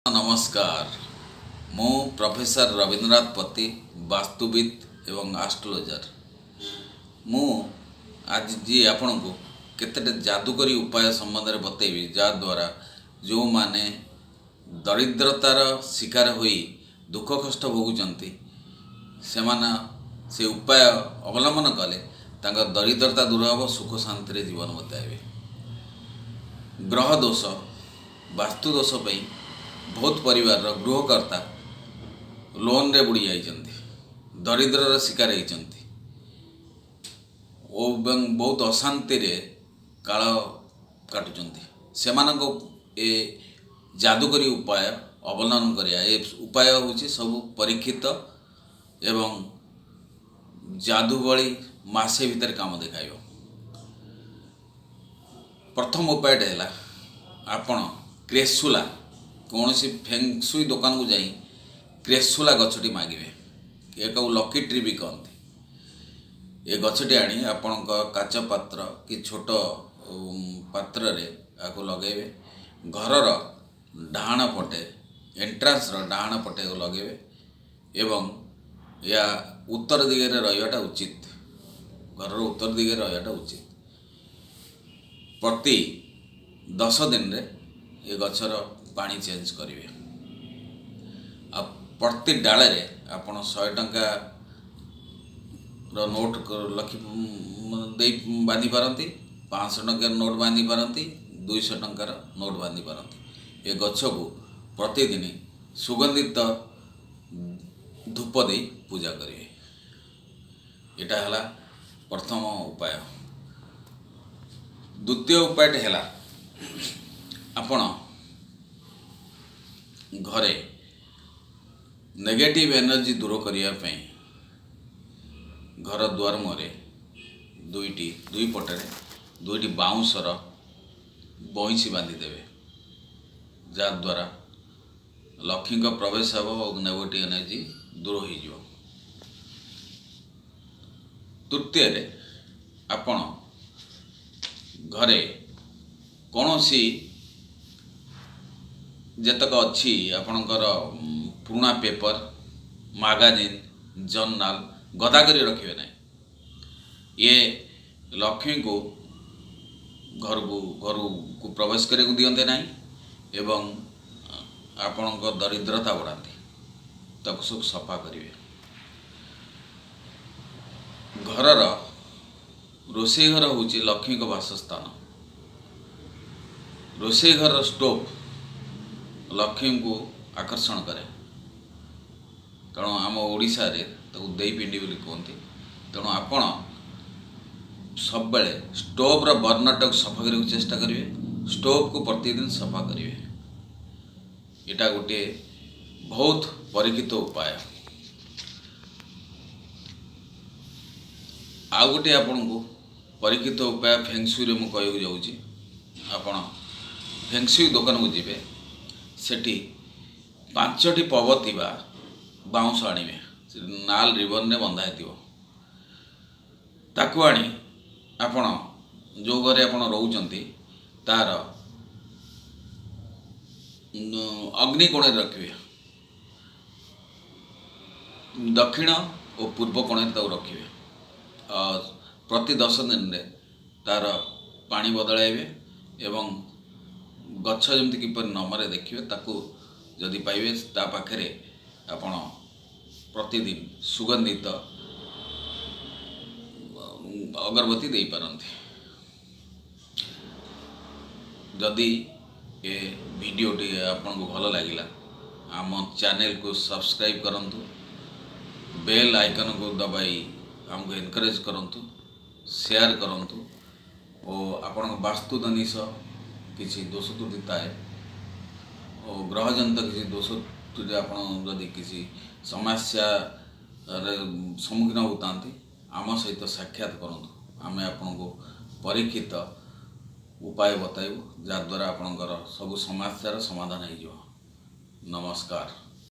ନମସ୍କାର। ମୁଁ ପ୍ରଫେସର ରବୀନ୍ଦ୍ରନାଥ ପତି, ବାସ୍ତୁବିତ୍ ଏବଂ ଆଷ୍ଟ୍ରୋଲୋଜର। ମୁଁ ଆଜି ଆପଣଙ୍କୁ କେତେଟା ଯାଦୁକରୀ ଉପାୟ ସମ୍ବନ୍ଧରେ ବତେଇବି, ଯାହାଦ୍ୱାରା ଯେଉଁମାନେ ଦରିଦ୍ରତାର ଶିକାର ହୋଇ ଦୁଃଖ କଷ୍ଟ ଭୋଗୁଛନ୍ତି, ସେମାନେ ସେ ଉପାୟ ଅବଲମ୍ବନ କଲେ ତାଙ୍କ ଦରିଦ୍ରତା ଦୂର ହେବ, ସୁଖ ଶାନ୍ତିରେ ଜୀବନ ବିତାଇବେ। ଗ୍ରହ ଦୋଷ, ବାସ୍ତୁ ଦୋଷ ପାଇଁ ବହୁତ ପରିବାରର ଗୃହକର୍ତ୍ତା ଲୋନରେ ବୁଡ଼ି ଯାଇଛନ୍ତି, ଦରିଦ୍ରର ଶିକାର ହେଇଛନ୍ତି ଓ ଏବଂ ବହୁତ ଅଶାନ୍ତିରେ କାଳ କାଟୁଛନ୍ତି। ସେମାନଙ୍କ ଏ ଯାଦୁକରୀ ଉପାୟ ଅବଲମ୍ବନ କରିବା। ଏ ଉପାୟ ହେଉଛି ସବୁ ପରୀକ୍ଷିତ ଏବଂ ଯାଦୁ ଭଳି ମାସେ ଭିତରେ କାମ ଦେଖାଇବ। ପ୍ରଥମ ଉପାୟଟା ହେଲା, ଆପଣ କ୍ରେସୁଲା, କୌଣସି ଫେଙ୍ଗସୁଇ ଦୋକାନକୁ ଯାଇ କ୍ରେସୁଲା ଗଛଟି ମାଗିବେ। ଏହାକୁ ଲକି ଟ୍ରି ବି କହନ୍ତି। ଏ ଗଛଟି ଆଣି ଆପଣଙ୍କ କାଚ ପାତ୍ର କି ଛୋଟ ପାତ୍ରରେ ଏହାକୁ ଲଗାଇବେ। ଘରର ଡାହାଣ ପଟେ, ଏଣ୍ଟ୍ରାନ୍ସର ଡାହାଣ ପଟେ ଲଗାଇବେ ଏବଂ ଏହା ଉତ୍ତର ଦିଗରେ ରହିବାଟା ଉଚିତ। ଘରର ଉତ୍ତର ଦିଗରେ ରହିବାଟା ଉଚିତ। ପ୍ରତି 10 ଦିନରେ ଏ ଗଛର ପାଣି ଚେଞ୍ଜ କରିବେ। ଆଉ ପ୍ରତି ଡାଳରେ ଆପଣ 100 ଟଙ୍କାର ନୋଟ୍ ଲଖି ଦେଇ ବାନ୍ଧି ପାରନ୍ତି, 500 ଟଙ୍କାର ନୋଟ୍ ବାନ୍ଧି ପାରନ୍ତି, 200 ଟଙ୍କାର ନୋଟ୍ ବାନ୍ଧି ପାରନ୍ତି। ଏ ଗଛକୁ ପ୍ରତିଦିନ ସୁଗନ୍ଧିତ ଧୂପ ଦେଇ ପୂଜା କରିବେ। ଏଇଟା ହେଲା ପ୍ରଥମ ଉପାୟ। ଦ୍ୱିତୀୟ ଉପାୟଟି ହେଲା, ଆପଣ ଘରେ ନେଗେଟିଭ୍ ଏନର୍ଜି ଦୂର କରିବା ପାଇଁ ଘର ଦୁଆର ମୁହଁରେ ଦୁଇଟି, ଦୁଇ ପଟରେ ଦୁଇଟି ବାଉଁଶର ବଇଁଶୀ ବାନ୍ଧିଦେବେ, ଯାହାଦ୍ୱାରା ଲକ୍ଷ୍ମୀଙ୍କ ପ୍ରବେଶ ହେବ ଓ ନେଗେଟିଭ୍ ଏନର୍ଜି ଦୂର ହୋଇଯିବ। ତୃତୀୟରେ, ଆପଣ ଘରେ କୌଣସି ଯେତକ ଅଛି ଆପଣଙ୍କର ପୁରୁଣା ପେପର, ମାଗାଜିନ୍, ଜର୍ନାଲ ଗଦା କରି ରଖିବେ ନାହିଁ। ଇଏ ଲକ୍ଷ୍ମୀଙ୍କୁ ଘରକୁ ପ୍ରବେଶ କରିବାକୁ ଦିଅନ୍ତି ନାହିଁ ଏବଂ ଆପଣଙ୍କ ଦରିଦ୍ରତା ବଢ଼ାନ୍ତି। ତାକୁ ସବୁ ସଫା କରିବେ। ଘରର ରୋଷେଇ ଘର ହେଉଛି ଲକ୍ଷ୍ମୀଙ୍କ ବାସସ୍ଥାନ। ରୋଷେଇ ଘରର ଷ୍ଟୋଭ୍ ଲକ୍ଷ୍ମୀଙ୍କୁ ଆକର୍ଷଣ କରେ। ତେଣୁ ଆମ ଓଡ଼ିଶାରେ ତାକୁ ଦେଇ ପିଣ୍ଡି ବୋଲି କୁହନ୍ତି। ତେଣୁ ଆପଣ ସବୁବେଳେ ଷ୍ଟୋଭ୍ର ବର୍ଣ୍ଣରଟାକୁ ସଫା କରିବାକୁ ଚେଷ୍ଟା କରିବେ। ଷ୍ଟୋଭ୍କୁ ପ୍ରତିଦିନ ସଫା କରିବେ। ଏଇଟା ଗୋଟିଏ ବହୁତ ପରୀକ୍ଷିତ ଉପାୟ। ଆଉ ଗୋଟିଏ ଆପଣଙ୍କୁ ପରୀକ୍ଷିତ ଉପାୟ ଫେଙ୍ଗସୁଇରେ ମୁଁ କହିବାକୁ ଯାଉଛି। ଆପଣ ଫେଙ୍ଗସୁଇ ଦୋକାନକୁ ଯିବେ, ସେଠି ପାଞ୍ଚଟି ପବ ଥିବା ବାଉଁଶ ଆଣିବେ। ସେ ନାଲ ରିବନରେ ବନ୍ଧା ହେଇଥିବ। ତାକୁ ଆଣି ଆପଣ ଯେଉଁ ଘରେ ଆପଣ ରହୁଛନ୍ତି, ତାର ଅଗ୍ନି କୋଣରେ ରଖିବେ। ଦକ୍ଷିଣ ଓ ପୂର୍ବ କୋଣରେ ତାକୁ ରଖିବେ। ପ୍ରତି 10 ଦିନରେ ତାର ପାଣି ବଦଳାଇବେ ଏବଂ ଗଛ ଯେମିତି କିପରି ନ ମରେ ଦେଖିବେ। ତାକୁ ଯଦି ପାଇବେ, ତା ପାଖରେ ଆପଣ ପ୍ରତିଦିନ ସୁଗନ୍ଧିତ ଅଗରବତୀ ଦେଇପାରନ୍ତି। ଯଦି ଏ ଭିଡ଼ିଓଟି ଆପଣଙ୍କୁ ଭଲ ଲାଗିଲା, ଆମ ଚ୍ୟାନେଲକୁ ସବସ୍କ୍ରାଇବ୍ କରନ୍ତୁ, ବେଲ୍ ଆଇକନ୍କୁ ଦବାଇ ଆମକୁ ଏନକରେଜ୍ କରନ୍ତୁ, ସେୟାର କରନ୍ତୁ ଓ ଆପଣଙ୍କ ବାସ୍ତୁ ଜିନିଷ କିଛି ଦୋଷ ତ୍ରୁଟି ଥାଏ ଓ ଗ୍ରହଜନିତ କିଛି ଦୋଷ ତ୍ରୁଟି, ଆପଣ ଯଦି କିଛି ସମସ୍ୟାରେ ସମ୍ମୁଖୀନ ହେଉଥାନ୍ତି, ଆମ ସହିତ ସାକ୍ଷାତ କରନ୍ତୁ। ଆମେ ଆପଣଙ୍କୁ ପରୀକ୍ଷିତ ଉପାୟ ବତାଇବୁ, ଯାହାଦ୍ୱାରା ଆପଣଙ୍କର ସବୁ ସମସ୍ୟାର ସମାଧାନ ହେଇଯିବ। ନମସ୍କାର।